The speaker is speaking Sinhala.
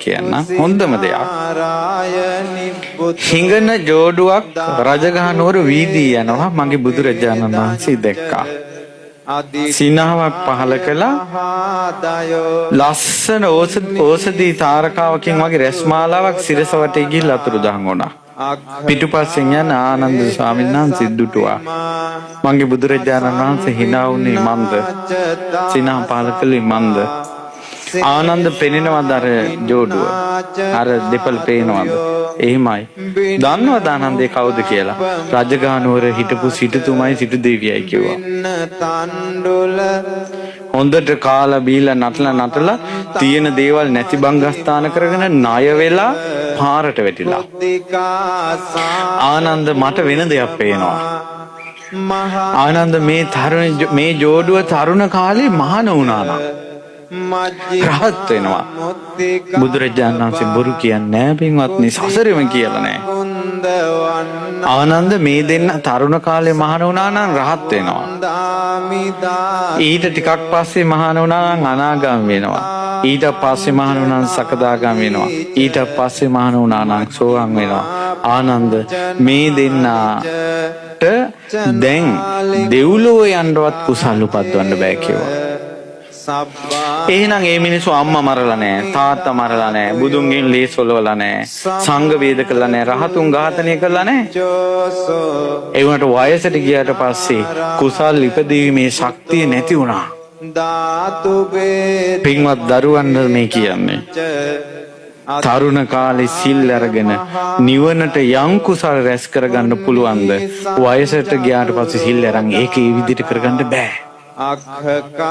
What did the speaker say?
කියන්න. හොඳම දෙයක්. හිඟන ජෝඩුවක් රජගහ නුවර වීදී යනවා මගේ බුදුරජාණන් වහන්සේ දැක්කා. සිනාවක් පහල කළා. ලස්සන ඕසදී තාරකාවකින් වගේ රැස්මාලාවක් සිරස වටේ ගිහිල්ලා අතුරුදහන් වුණා. පිටුපස්සෙන් යන ආනන්ද ස්වාමීන් වහන්සේ දුටුවා. මගේ බුදුරජාණන් වහන්සේ හිනා වුණේ මන්ද? සිනා පහල කළේ මන්ද? ආනන්ද පෙනෙනවද අර ජෝඩුව? අර දෙපළ පේනවද? එහෙමයි. දන්නවද ආනන්දේ කවුද කියලා? රජගහ නුවර හිටපු සිටුතුමයි සිටු දෙවියයි කිව්වා. හොඳට කාලා බීලා නටලා නටලා තියෙන දේවල් නැති බංගස්ථාන කරගෙන ණය වෙලා පාරට වැටිලා. ආනන්ද මට වෙන දෙයක් පේනවා. ආනන්ද මේ තරුණ මේ ජෝඩුව තරුණ කාලේ මහාන වුණා නම් රහත් වෙනවා. බුදුරජාණන් වහන්සේ බොරු කියන්නේ නෑ පින්වත්නි, සසරෙම කියලා නෑ. ආනන්ද මේ දෙන්න තරුණ කාලේ මහාන වුණා නම් රහත් වෙනවා. ඊට ටිකක් පස්සේ මහාන වුණා නම් අනාගාමී වෙනවා. ඊට පස්සේ මහාන වුණා නම් සකදාගාමී වෙනවා. ඊට පස්සේ මහාන වුණා නම් සෝවාන් වෙනවා. ආනන්ද මේ දෙන්නාට දැන් දෙව්ලොව යන්නවත් කුසල් උපද්දවන්න බෑ කිව්වා. එහෙනම් ඒ මිනිස්සු අම්මා මරලා නෑ, තාත්තා මරලා නෑ, බුදුන්ගෙන් ලේස් ඔලවලා නෑ, සංඝ වේද කළා නෑ, රහතුන් ඝාතනය කළා නෑ. ඒ වුණාට වයසට ගියාට පස්සේ කුසල් ඉපදීමේ ශක්තිය නැති වුණා. පින්වත් දරුවන්ට මේ කියන්නේ. තරුණ කාලේ සිල් අරගෙන නිවනට යම් කුසල් රැස් කරගන්න පුළුවන්ද? වයසට ගියාට පස්සේ සිල් අරන් ඒක ඒ විදිහට කරගන්න බෑ.